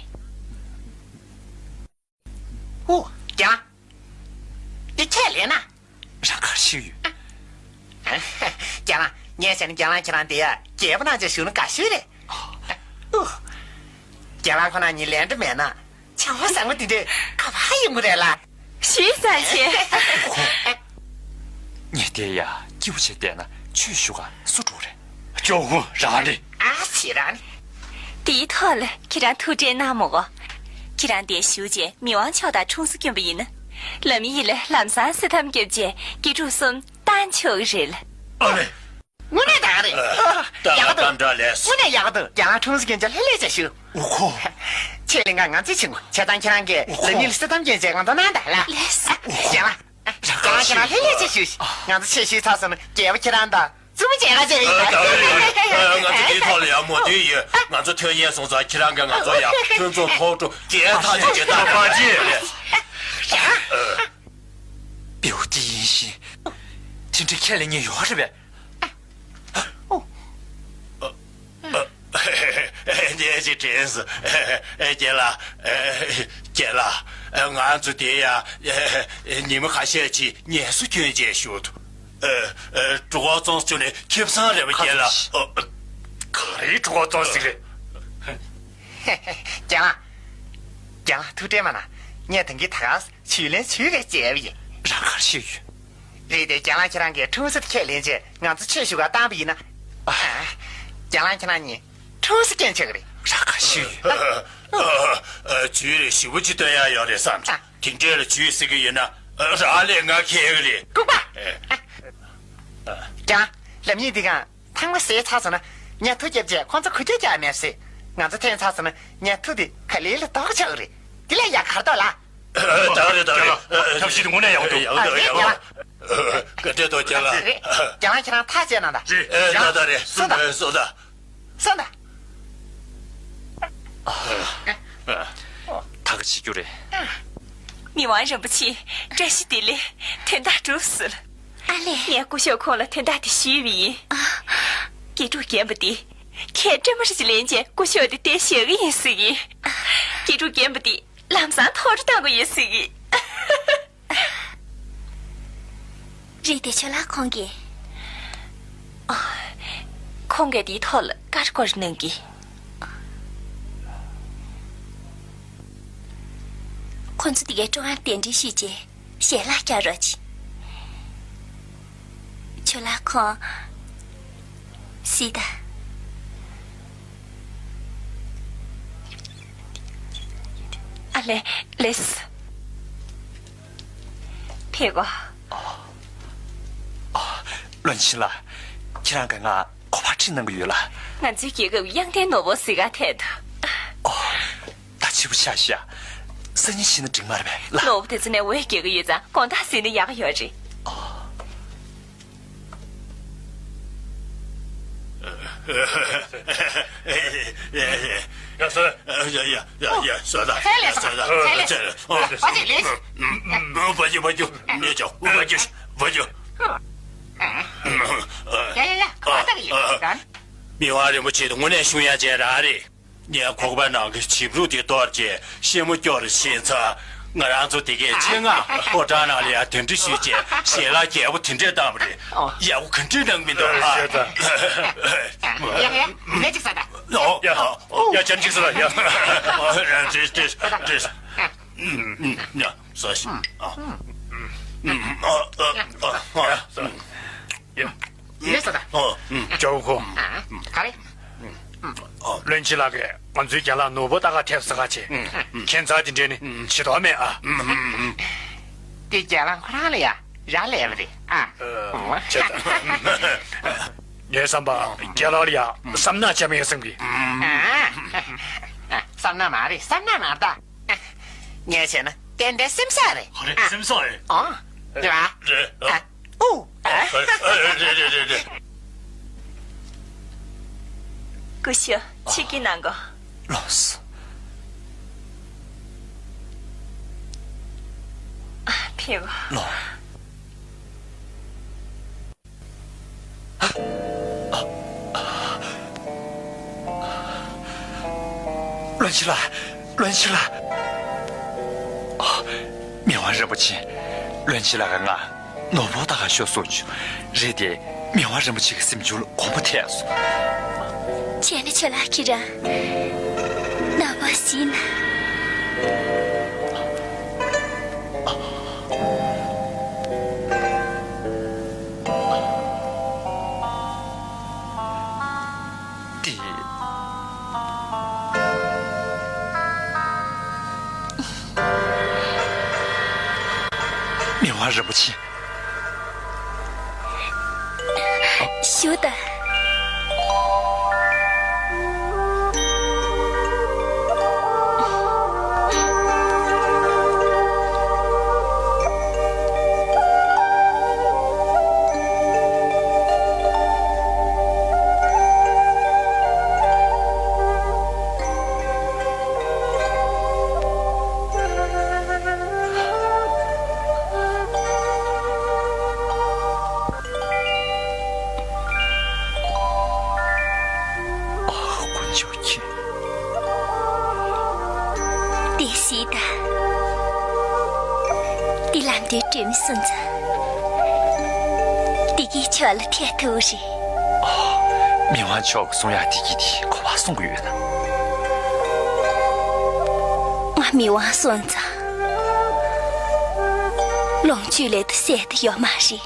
ཨོ། རྒན་ལགས། འདི་ཁས་ལེན་ན། རང་གར་ཞུས་ཡོད། རྒན་ལགས། ངས་བྱས་ན་རྒན་ལགས་ཁྱེད་རང་འདི་ཡ་རྒྱལ་པོ་ནང་ཆ་བཞུགས་ན་དགའ་ཤོས་རེད། ཨོ། རྒན་ལགས་ཁོ་ན་ཉིད་ལན་འདྲ་མེད་ན། བྱ་བ་བཟང་པོ་འདི་འདྲས་ག་པར་ཡོང་གི་རེད་ལ། ཞེས་ཟེར་བྱས། ངས་དེ་ཡ་སྐྱིད་པོ་བྱས་བསྡད་ན་ཆོས་ཞུ་ག་སུ་འགྲོ་རེད། སྐྱོ་བོ་རང་རེད། ཨ་ཙི་རང་ནི། དེའི་ཐོག་ལ་ཁྱེད་རང་ཐུགས་ཁྲལ་གནང་མི་དགོས། ཁྱེད་རང་དེ་བཞུགས་རྗེས་མི་དབང་མཆོག་དང་འཁྲུངས་ས་བསྐྱོན་པ་ཡིན་ན། ལམ་ཡིག་ལ་ལམ་སང་བསེ་ཐམ་བརྒྱབ་རྗེས་དགེ་ཕྲུག་གསུམ་བཏང་ཆོག་གི་རེད་ལ། ཨ་ལེ། དངོས་གནས་ད་ག་རེད། ད་ཡག་ག་འདུག་སྐམ་དྲག་ལས། དངོས་གནས་ཡག་ག་འདུག་རྒན་ལགས་འཁྲུངས་ས་སྐྱོན་ཆ་ལྷོད་ལྷོད་བྱས་ཞུ། འུ་ཁོ། ཁྱེད་ལས་ཀ་ང་ཚོས་བྱེད་དགོས། བྱས་ཙང་ཁྱེད་རང་གིས་འུ་ཁོ། ལམ་ཡིག་ལ་བསེ་ཐམ་སྐྱོན་ཆ་ང་ཚོ་གནང་དང་ལ། ལགས་སོ། རྒན་ལགས། རྒན་ལགས་ཁྱེད་རང་ལྷོད་ལྷོད་བྱས་ཞུ། ང་ཚོ་ཆེད་ཞུས་ཚར་སོང་ན་རྒྱལ་པོ་ཁྱེད་རང་དང་བཙུན་མོ་མཇལ་ཁ་བྱེད་པ་ཡིན། ད་ག་རེད། ང་ཚོ་འདིའི་ཐོག་ལ་ཡང་མོས་མཐུན་ཡོད། ང་ཚོ་ཐོན་མཁན་སོང་ཙང་ཁྱེད་རང་གིས་ང་ཚོ་ཡང་ཕུན་སུམ་ཚོགས་སུ་རྒྱས་ཐག་ཆོད་བྱེད་དང་། པ་ཅི། བེའུ་དེ་ཡིན་ཞིང་། དེ་འདྲའི་ཁས་ལེན་མཁན་ཡོད་རེད་པས། ངས་ཅིག་དྲན་སོང་། རྒན་ལགས། རྒན་ལགས། ང་ཚོ་དེ་ཡང་ཉི་མ་ཁ་ཤས་ཅིག་ངལ་གསོ་སྐྱོན་བྱས་བཞུགས་འདུག་གྲོད་ཁོག་བཙོང་སྐྱོན་ནས་ཁེ་བཟང་རེད་པ། རྒན་ལགས། ག་རེའི་གྲོད་ཁོག་བཙོང་ཟིག་རེད། རྒན་ལགས། རྒན་ལགས་ཐུགས་ཁྲལ་མ་གནང་། ངས་ད་གིན་ད་ག་ཇུས་ལེན་ཇུས་རེ་བྱས་པ་ཡིན། རང་གར་ཞུས་ཡོད། རེད་དེ་རྒན་ལགས་ཁྱེད་རང་གིས་འཁྲུངས་ས་ཁས་ལེན་བྱས་ང་ཚོ་ཆོས་ཞུ་གར་བཏང་པ་ཡིན་ན། ཨ། རྒན་ལགས་ཁྱེད་རང་གཉིས་འཁྲུངས་ས་སྐྱོན་ཆོག་གི་རེད། རང་གར་ཞུས་ཡོད། ཨ། ཨ། ཇུས་རེ་ཞིབ་པོ་ཅིག་བཏོན་ཡག་ཡོད་རེད་བསམ་བྱུང་། དེ་འདྲས་ལ་ཇུས་ཟེར་གི་ཡོད་ན་རང་ལས་ང་མཁས་གི་རེད། ལྐུགས་པ། རྒན་ལགས་ལམ་ཡིག་འདི་གང་ཐང་མ་ཟས་ཚར་སོང་ན་ངས་མཐུ་རྒྱབ་བྱས་ཁོང་ཚོ་གུ་རྒྱུ་རྒྱག་མེད་ཟེར། ང་ཚོ་འཐེན་ཚར་སོང་ན་ངས་མཐུ་དེ་ག་ལེ་ལ་གཏོར་ཆོག་གི་རེད། དེ་ལས་ཡག་ག་རེ་འདུག་ལགས། ད་རེད་ད་རེད། ཐབས་ཤེས་དེ་དངོས་གནས་ཡག་འདུག་ཡག་འདུག་ཡག་འདུག་ག་འདྲས་འདུག་རྒན་ལགས། རེད། རྒན་ལགས་ཁྱེད་རང་ཐག་བཅད་གནང་དང་། རེད། ད་ད་རེད། སོང་དང་། སོང་དང་། སོང་དང་། ད་ག་བྱེད་རྒྱུ་རེད། མི་དབང་རིན་པོ་ཆེ་བཀྲ་ཤིས་བདེ་ལེགས། དོན་དག་གྲུབ་སོང་། ཨ་ལས། ངས་སྐུ་ཞབས་ཁོང་ལ་དོན་དག་དེ་ཞུས་པ་ཡིན། དགེ་ཕྲུག་རྒན་པོ་དེ་ཁས་སྤྲད་མ་རེད་ཅེས་ལན་བྱས་སྐུ་ཞབས་དེ་དེ་བཞག་གི་ཡིན་ཟེར་གི། དགེ་ཕྲུག་རྒན་པོ་དེ་ལམ་སང་ཐོག་རུ་བཏང་གི་ཡོད་ཟེར་གི། རེད་དེ་ཇོ་ལགས་ཁོང་གིས། ཨ། ཁོང་གིས་དེའི་ཐོག་ལ་བཀའ་བཀོད་གནང་གི། ཁོང་ཚོ་དེ་གའི་ཀྲུང་ཨར་གདན་འདྲེན་ཞུས་རྗེས་ཞལ་ལག་བསྐྱར་རོགས་གྱིས། ཇོ་ལགས་ཁོང་། སྲིད་ད། ཨ་ལེ། ལེས། ཕེབས་གོ། བློན་ཆེན་ལགས། ཁྱེད་རང་གིས་ང་ག་པར་ཁྲིད་གནང་གི་ཡོད་ལགས། ང་ཚོའི་རྒྱལ་ཁབ་གཡང་ལྡན་ནོར་བུ་ཟེར་ག་ཐད་དུ། ཨོ། ད་ཕྱི་པོ་ཤ་ཤ། སང་ཉིན་ཕྱིན་ན་འགྲིག་མ་རེད་པས་ལགས། ནོར་བུ་དེ་ཚོ་ནས་འོད་རྒྱག་གི་ཡོད་ཙང་དགོང་དག་ཟིན་ན་ཡག་གི་ཡོད་རེད། ཡ་སོ། ཡ་ཡ་ཡ་ཡ་སོ་ད། ཚལ་ལས་སོ། ཚལ་ལས་སོ། ཨ་ཅེ་ལས། བ་ཅུ་བ་ཅུ་ཉེ་ཅོ་བ་ཅུ་བ་ཅུ། ཡ་ཡ་ཡ་ག་ད་གི་ཡོད་རང་། མི་དབང་རིན་པོ་ཆེ་དེ་དངོས་གནས་ཤུགས་ཡག་ཅན་རང་རེད། ངས་ཁོག་པའི་ནང་གི་བྱིབས་རུ་དེ་གཏོར་བྱས་ཤེ་མོ་སྐྱོར་ཕྱིན་ཚར། ང་རང་ཚོ་དེ་གའི་ཆེད་མངགས་ཕོ་བྲང་ནང་ལ་ཡང་གདན་འདྲེན་ཞུས་བྱས་ཞལ་ལག་རྒྱས་པོ་དེ་འདྲས་བཏང་བ་རེད། ཡག་པོ་ག་འདྲས་གནང་མི་འདུག་ཨ། ཡ་ཡ་ངས་ཅིག་ཟ་ད། ཡ་ཡ་ཅན་ཅིག་ཟ་ད་ཡ། ཏྲིས་ཏྲིས་ཏྲིས། ཡ་ཟ་ཞིག་ཨ། ཡ་ཟ་ད། ཡ་ཟ་ད། ཨོ། ཇོ་བོ། ག་རེ། བློན་ཆེན་ལགས་ཀྱིས་ང་ཚོའི་རྒན་ལགས་ནོར་བུ་ལྟ་ག་ཐེབས་ཟེར་ག་བྱས། ཁྱད་མཚར་དེ་འདྲས་ནི་བྱེད་དོགས་མེད་ཨ། དེ་རྒན་ལགས་ཁོ་རང་ལ་ཡ་རག་ལས་པ་རེད་ཨ། ངའི་བསམ་པ་རྒན་ལགས་ལ་ཡ་བསམ་ནག་བྱས་མེད་བསམ་གི། བསམ་ནག་མ་རེད། བསམ་ནག་མ་རེད་ད། ངས་བྱས་ན་ཏན་ཏན་སེམས་སག་རེད། ཨ་རེད། སེམས་སག་རེད། ཨོ། རེད་བ། རེད། ཨ། ཨུ། ཨ། ཨ། རེད་རེད་རེད་རེད། སྐུ་ཞབས་ཕྱི་གི་ནང་གོ། ལགས་སོ། ཨ། ཕེབས། ལགས། བློན་ཆེན་ལགས། བློན་ཆེན་ལགས། ཨ། མི་དབང་རིན་པོ་ཆེ། བློན་ཆེན་ལགས་ཀྱིས་ང་ནོར་བུ་ལྟ་ག་ཤོག་གསུངས་བྱུང་། རེད་དེ། མི་དབང་རིན་པོ་ཆེ་གི་སེམས་བྱུང་ལ་གོམ་པ་ཐེབས་སོང་། བྱས་ན་ཁྱོད་ལགས་ཁྱེད་རང་ནོར་བུ་ཞིག་ན། འདི། མི་དབང་རིན་པོ་ཆེ། ཞུ་དང་། ཨ། དཀོན་མཆོག་མཁྱེན། དེ་ཞིག་ད། དེ་ལམ་དུ་གྲོལ་མི་སོང་ཙང་། དེ་གའི་ཆོག་ལ་ཐད་ཐུབ་རེད། ཨ། མི་དབང་མཆོག་གི་གསུང་ཡག་དེ་གི་དེ་ག་པར་གསུང་གི་ཡོད་ན། ང་མི་དབང་སོང་ཙང་། ལོངས་སྤྱོད་ལས་དུ་སད་དུ་ཡོད་མ་རེད།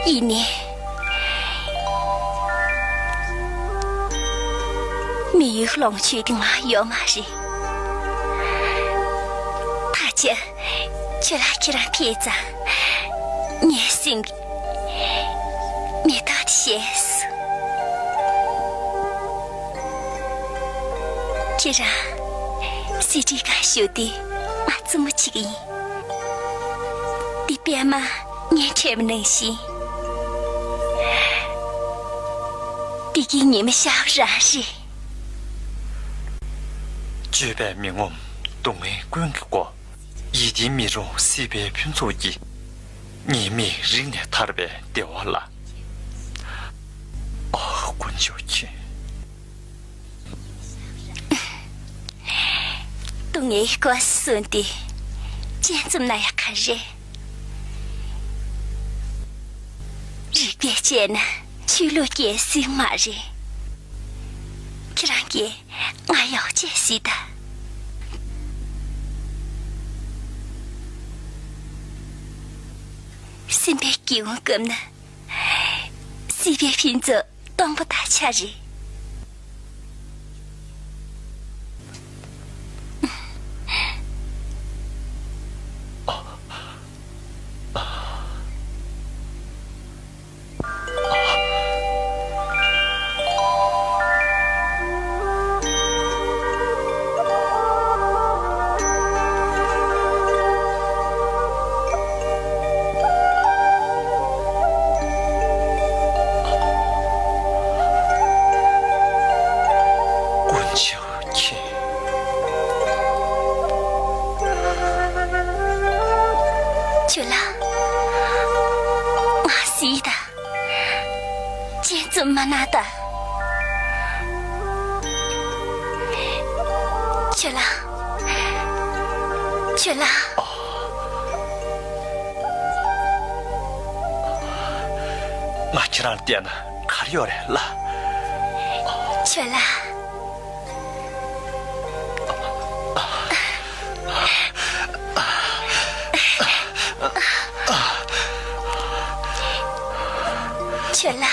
ཡིན་ནའི། མི་ཡུལ་ལོངས་སྤྱོད་དེ་ང་ཡོད་མ་རེད། ཕལ་ཆེར་ཁྱོད་ལ་ཁྱེད་རང་ཕེབས་ཙང་། ངའི་སེམས་ཀྱི་མེ་ཏོག་དེ་བཞད་སོང་། ཁྱེད་རང་གསེར་ཁྲིའི་སྒང་བཞུགས་དུས་ང་བཙུན་མོ་བྱེད་ཀྱི་ཡིན། འདི་པད་མ་ངས་འཕྲད་པ་ནང་བཞིན། འདི་གའི་ཉི་མ་ཤར་བ་རང་རེད། སྤྱོད་པས་མི་ངོམས་སྡུག་བསྔལ་ཀུན་གྱི་སྒོ། ཡིད་བརྟན་མི་རུང་སྲིད་པའི་ཕུན་ཚོགས་ཀྱིས། ཉེས་དམིགས་རིག་ནས་ཐར་པའི་བདེ་བ་ལ། ཨ། དཀོན་མཆོག་མཁྱེན། སྡུག་བསྔལ་སྐོར་གསུངས་ཏེ་སྤྱན་བཙུམ་ན་ཡག་ག་རེད། རིག་པས་དཔྱད་ན་ཆོས་ལུགས་སྐྱེ་སྲིད་མ་རེད། ཁྱེད་རང་གིས་ང་ཡག་བྱས་ཤིག་ད། སེམས་པའི་སྐྱིད་འོང་སྐབས་ན། སྲིད་པའི་ཕུན་ཚོགས་སྟོང་པ་དང་ཆ་རེད། ཁྱོད་ལ་ང་སྲིད་ད། ཅི་ཙམ་མ་ན་ད། ཁྱོད་ལ། ཁྱོད་ལ། ང་ཁྱེད་རང་ལ་བལྟས་ན་ག་རེ་ཡོད་རེད་ལ། ཁྱོད་ལ། ཁྱོད་ལ།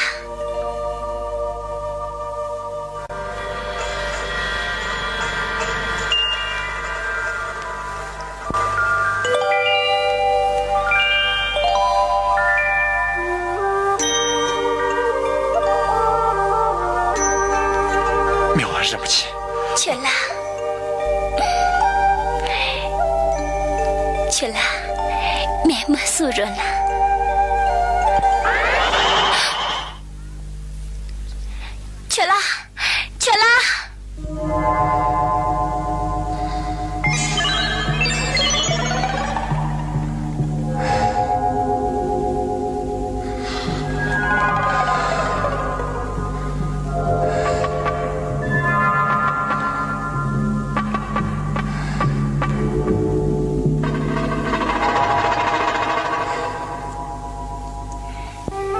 མི་དབང་རིན་པོ་ཆེ། ཁྱོད་ལ། ཁྱོད་ལ་མེ་མ་བསུ་རོགས་ལ། ཁྱོད་ལ། ཁྱོད་ལ།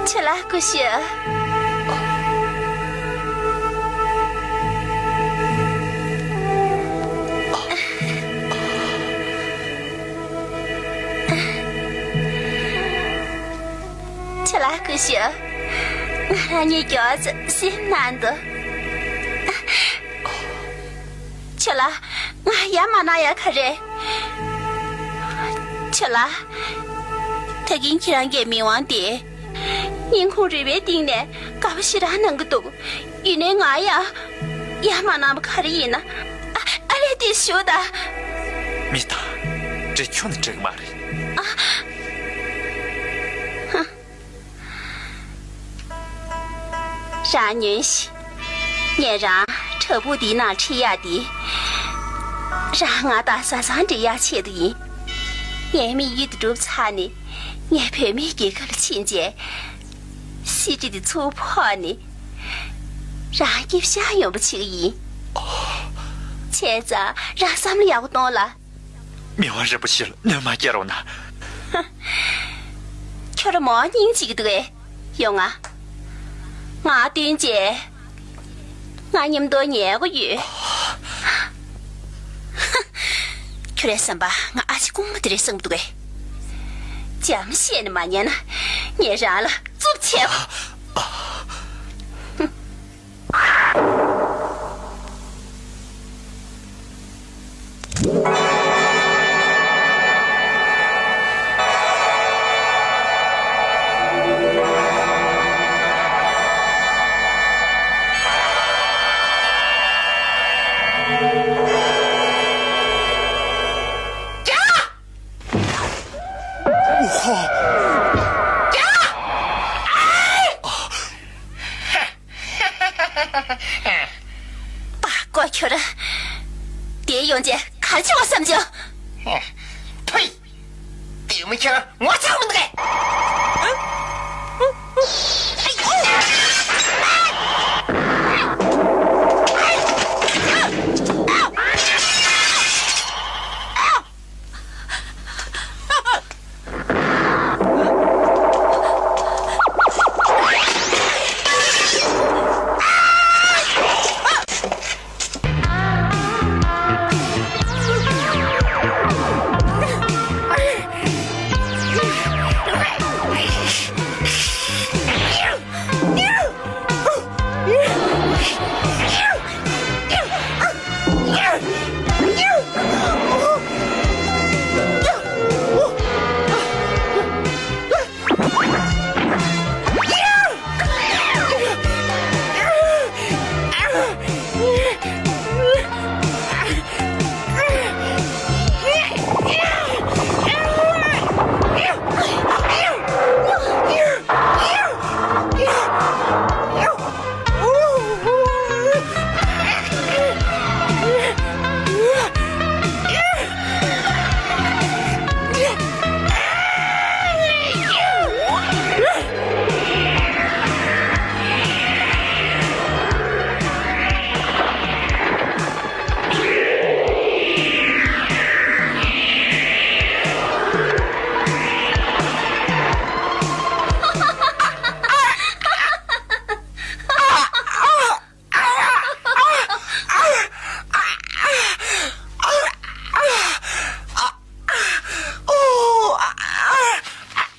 ཁྱོད་ལ་སྐུ་ཞབས། ཁྱོད་ལ་སྐུ་ཞབས། ང་རང་ཉིད་མགྱོགས་ཙམ་སེམས་ནང་དུ། ཁྱོད་ལ་ང་ཡ་མ་ན་ཡ་ག་རེ། ཁྱོད་ལ། ད་གིན་ཁྱེད་རང་གི་མི་དབང་དེ། སྙིང་ཁུང་རུས་པའི་གཏིང་ནས་དགའ་པོ་ཞེ་དྲག་གནང་གི་འདུག་ཡིན་ནའི་ང་ཡ། ཡ་མ་ན་པ་ག་རེ་ཡིན་ན། ཨ་ཨ་ལས་དེ་ཞུ་ད། མི་དང་། འདྲེ་ཁྱོན་ནས་འགྲིག་མ་རེད། ཨ། ཧ། རང་ཉོན་ཞིག་ངས་རང་བྲག་ཕུག་འདིའི་ནང་ཁྲིད་ཡག་འདི། རང་ང་དང་བཟའ་ཚང་འདྲེས་ཡག་ཆེད་དུ་ཡིན། ངའི་དམིགས་ཡུལ་དེ་འགྲུབ་ཚར་ནས། ངས་བུད་མེད་རྒྱལ་ཁབ་ལ་ཕྱིན་རྗེས། གསེར་ཁྲི་དེ་ཚུར་ཕོག་ནས། རང་སྐྱིད་ཤག་ཡོང་བ་བྱེད་ཀྱི་ཡིན། བྱས་ཙང་རང་བསམ་བློ་ཡག་པོ་གཏོང་ལ། མི་དབང་རིན་པོ་ཆེ་ལ་གནོད་མ་སྐྱེལ་རོགས་གནང་། ཁྱོད་རང་མོ་སྙིང་རྗེ་གི་འདུག་གས། ཡོང་ང་། ང་བསྟུན་བྱས། ང་མཉམ་དུ་ཉལ་དགོས་ཡོད། ཁྱོད་རའི་བསམ་པ་ང་ཨ་ཅེ་རྐུན་མ་དེ་རེད་བསམ་གི་འདུག་གས། འཇམ་བཤད་ནས་མ་ཉན་ན་ངས་རང་ལ་རྩུབ་བྱས། པ་ཀོ་ཁྱོད། དེ་ཡོང་རྗེས་ག་རེ་བྱེད་དགོས་བསམ་བྱུང་། ཕུས། དེ་མི་ཁྱོད་ངོ་ཚ་མི་འདུག་གས།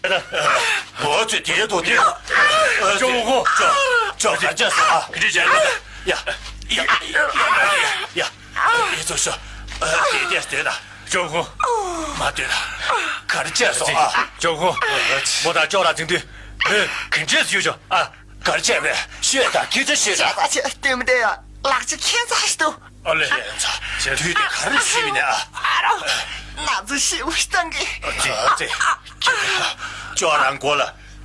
འོ་ཙི་དེའི་ཐོག་དེ། ཅོག་ཧོ། ཅོག་ཅོག་ག་ཅག་སོ་ཨ། ག་ཅི་བྱས་ན། ཡ་ཡ་ཡ་ཡ་ཡ། ཡ་ཚོ་ཤོ། ཨ་དེ་དེ་སྟོད་ད། ཅོག་ཧོ། མ་སྟོད་ད། ག་རེ་བྱས་སོ་ཨ། ཅོག་ཧོ། མོ་དང་ཅོག་ར་འཛིང་དུས། ག་འདྲས་ཡོད་ཅོག་ཨ། ག་རེ་བྱས་པ་རེད། ཤོད་ད་ཁྱེད་ཚོ་ཤོད་ད། བྱས་ད་བྱས་སྟོད་མི་བདེ་ཡ། ལག་ཆ་ཁྱད་མཚར་ཞིག་འདུག་ཨ་ལེ། ཁྱེད་ཚོ་དུས་དེ་ག་རེ་ཤི་མི་ནས་ཨ། ཨ་རོ། ན་ཚ་ཞེ་པོ་ཞིག་བཏང་གི། ཨ་ཙི་ཨ་ཙི། ཁྱོད་རང་མགོ་ལ་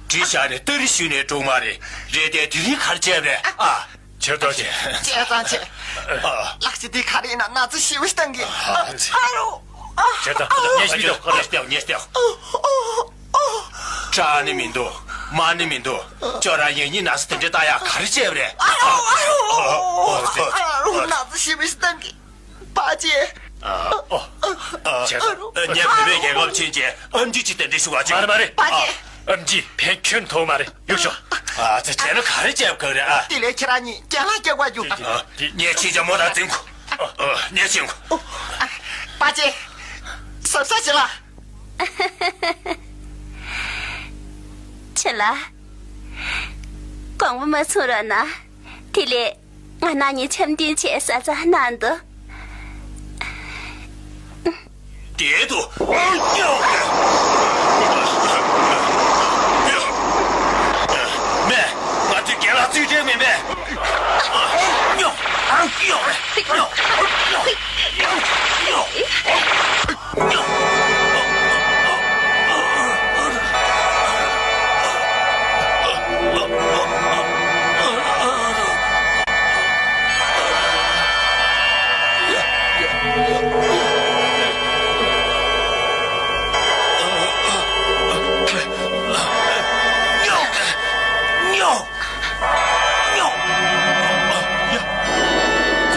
གྲི་བཞག་ནས་སྟ་རེ་གཞུས་ནས་འགྲོ་མ་རེད། རེད་དེ་དེ་རིང་ག་རེ་བྱས་པ་རེད་ཨ། ཁྱེད་ཚོ་ཆེ། བྱས་ཙང་ཆེ། ཨ། ལག་ཆ་དེ་ག་རེ་ཡིན་ན་ན་ཚ་ཞེ་པོ་ཞིག་བཏང་གི། ཨ་ཙི། ཨ་རོ། ཁྱེད་ཚོ་ཉེས་ཤིག་འདུག་ཨ་ལེ། ཉེས་ཤིག་ཉེས་ཤིག་ཁྲག་ནི་མི་འདུག་མར་ནི་མི་འདུག་ཁྱོད་རང་ཡང་སྙིང་ན་ཚ་དེ་འདྲ་བཏང་ཡག་ག་རེ་བྱས་པ་རེད། ཨ་རོ། ཨ་རོ། ན་ཚ་ཞེ་པོ་ཞིག་བཏང་གི། པ་ཅེ། ཨ། ཨོ། ཨ། བྱས་ཙང་། ཨ། ངས་བོད་པའི་རྒྱལ་ཁབ་ཕྱིན་རྗེས་ཨེམ་ཆི་ཅིག་དེ་འདྲ་ཞུ་བ་ཅིག་མ་རེད་མ་རེད། པ་ཅེ། ཨ། ཨེམ་ཆི་ཕན་ཁྱོན་ཐོགས་མ་རེད། ཡོད་ཤོག་ཨ་ཙི། བྱས་ན་ག་རེ་བྱས་པ་ག་རེད་ཨ། དེ་ལས་ཁྱེད་རང་གཉིས་རྒན་ལགས་སྐྱོབ་ག་རྒྱུགས། ཨ། ངས་ཕྱིན་རྗེས་མོ་དང་འཛིང་གོ་ཨ། ངས་ཕྱིན་གོ་པ་ཅེ། གཟབ་གཟབ་བྱེད་ལ། ཆེ་ལ། དགོངས་པ་མ་ཚོམ་རོགས་གནང་། དེ་ལས། ང་རང་གཉིས་འཆམ་མཐུན་བྱས་ས་ཆ་གནང་འདུག་དེ་དུ། མེད། ང་ཚོའི་རྒན་ལགས་རྩིས་སྤྲད་མིན་པས།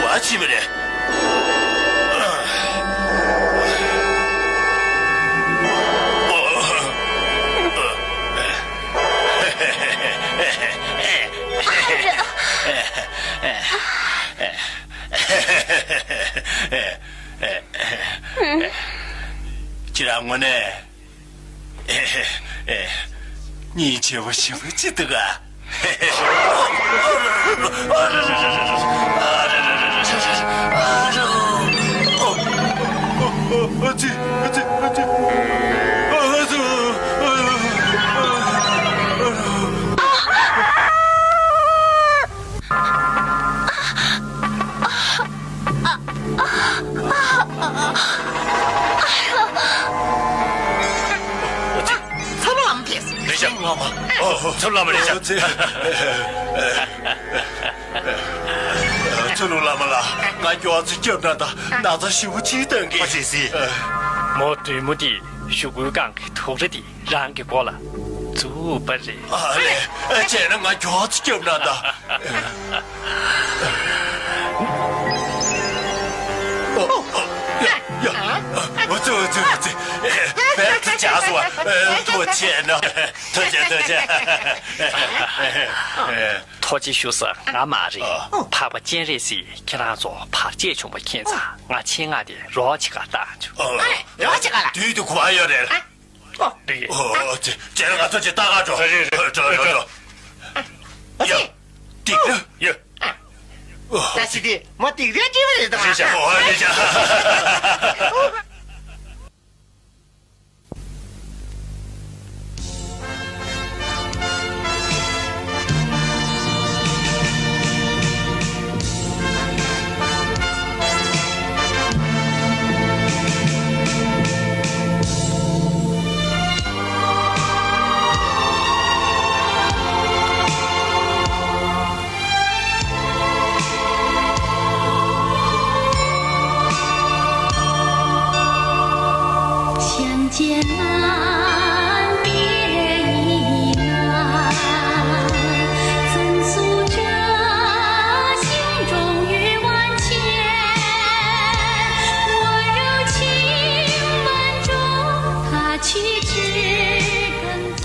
ག་ཕྱིན་པ་རེད། ཁྱེད་རང་དངོས་གནས། སྙིང་རྗེ་པོ་ཞེ་པོ་ཅིག་འདུག་ག་ཚ་ལམ་ཕེབས། ལེགས་བཤད། ཚ་ལམ་ལེགས་བཤད། ཚ་ལུ་བླ་མ་ལགས། ང་མགྱོགས་ཚོད་སྐྱབས་གནང་དང་། ན་ཚ་ཞེ་པོ་ཅིག་བཏང་གི། ཨ་ཙི་ཙི། མོ་བདུད་མོ་དེ་ཤོག་གུའི་སྒང་གི་དུག་ར་དེ་རང་གི་མགོ་ལ་འཛུགས་པ་རེད། ཨ་ལེ། བྱས་ན་ང་མགྱོགས་ཚོད་སྐྱབས་གནང་དང་། ཨོ། ཨོ། ཡ། ཡ། ཨོ་ཙི། ཨོ་ཙི། ཨོ་ཙི། བེད་ཀ་བྱས་སོང་བ། ཨ། ཐུགས་རྗེ་གནང་། ཐུགས་རྗེ། ཐུགས་རྗེ། ཐུགས་རྗེ་ཞུ་ས་ང་མ་རེད། ཨ། འཕགས་པ་སྤྱན་རས་གཟིགས་ཁྱེད་རང་ཚོ་བར་ཆད་བྱུང་བ་མཁྱེན་ཙང་། ང་ཆེད་མངགས་ཏེ་རོགས་བྱེད་ག་བཏང་བྱུང་། ཨ། རོགས་བྱེད་ག་ལ། དུས་དུ་གོ་བ་ཡོད་རེད། ཨ། ཨོ། འགྲིག་གི། ཨོ། ཨོ་ཙི། བྱས་ན་ང་ཚོ་ཅིག་ལྟ་ག་འགྲོ། རེད་རེད་རེད། འགྲོ་འགྲོ་འགྲོ། ཨ་ཙི། ཡ། སྡིག་ར། ཡ། ཨ། ད་ཅི་དེ་མོ་སྡིག་ར་སྐྱེས་པ་རེད་དམ། རེད་ཤག་ཨོ། རེད་ཤག་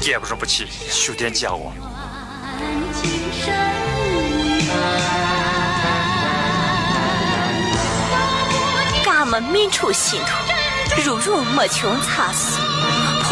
རྒྱལ་པོ་རིན་པོ་ཆེ་བཞུགས་གདན་འཇགས་འོང་། སྐར་མ་སྨིན་དྲུག་བཞིན་དུ་རུབ་རུབ་མ་བྱུང་ཚར་སོང་།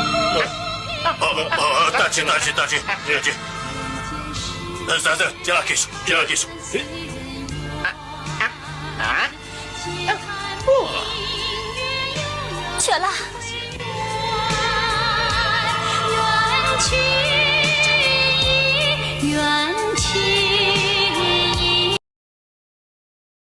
ཨ། ཨ། ཨ། ད་ཅི། ད་ཅི། ད་ཅི། ད་ཅི། ཨ། ཟ་ཟ། ཅི་ལ་ཁེ་ཤི། ཅི་ལ་ཁེ་ཤི། ཆོས་ལ།